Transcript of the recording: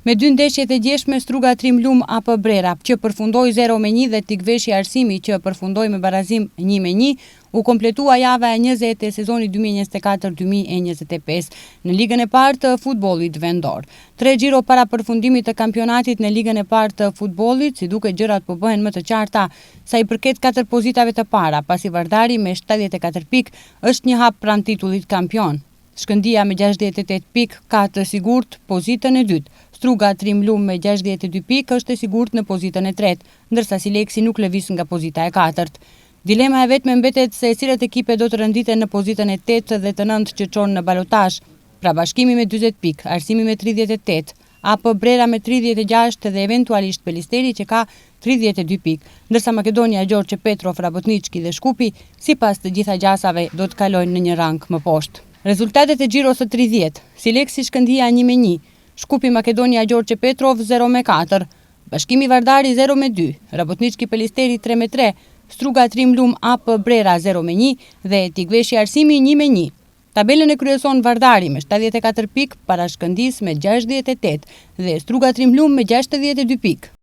Me dy ndeshjet e djeshme Struga Trim Lum AP Brera, që përfundoi 0 me 1 dhe Tikveshi Arsimi që përfundoi me barazim 1 me 1, u kompletua java e 20 e sezonit 2024-2025 në Ligën e Parë të Futbollit Vendor. Tre xhiro para përfundimit të kampionatit në Ligën e Parë të Futbollit, si duket gjërat po bëhen më të qarta sa i përket katër pozitave të para, pasi Vardari me 74 pikë është një hap pranë titullit kampion. Shkëndija me 68 pikë ka të sigurt pozitën e dytë. Struga Trim Lum me 62 pikë është e sigurt në pozitën e tretë, ndërsa Sileksi nuk lëviz nga pozita e katërt. Dilema e vetme mbetet se cilat ekipe do të renditen në pozitën e 8 dhe të 9 që çon në balotazh. Pra Bashkimi me 40 pikë, Arsimi me 38, AP Brera me 36 dhe eventualisht Pelisteri që ka 32 pikë, ndërsa Makedonia, Gjorçe Petrov, Rabotniçki dhe Shkupi, sipas të gjitha gjasave, do të kalojnë në një rang më poshtë. Rezultatet e xhiros së 30, Sileksi Shkëndija 1-1, Shkupi Makedonia Gjorçe Petrov 0-4, Bashkimi Vardari 0-2, Rabotniçki Pelisteri 3-3, Struga Trim Lum AP Brera 0-1 dhe Tikveshi Arsimi 1-1. Tabelën e kryeson Vardari me 74 pikë, para Shkëndisë me 68 dhe Struga Trim Lum me 62 pikë.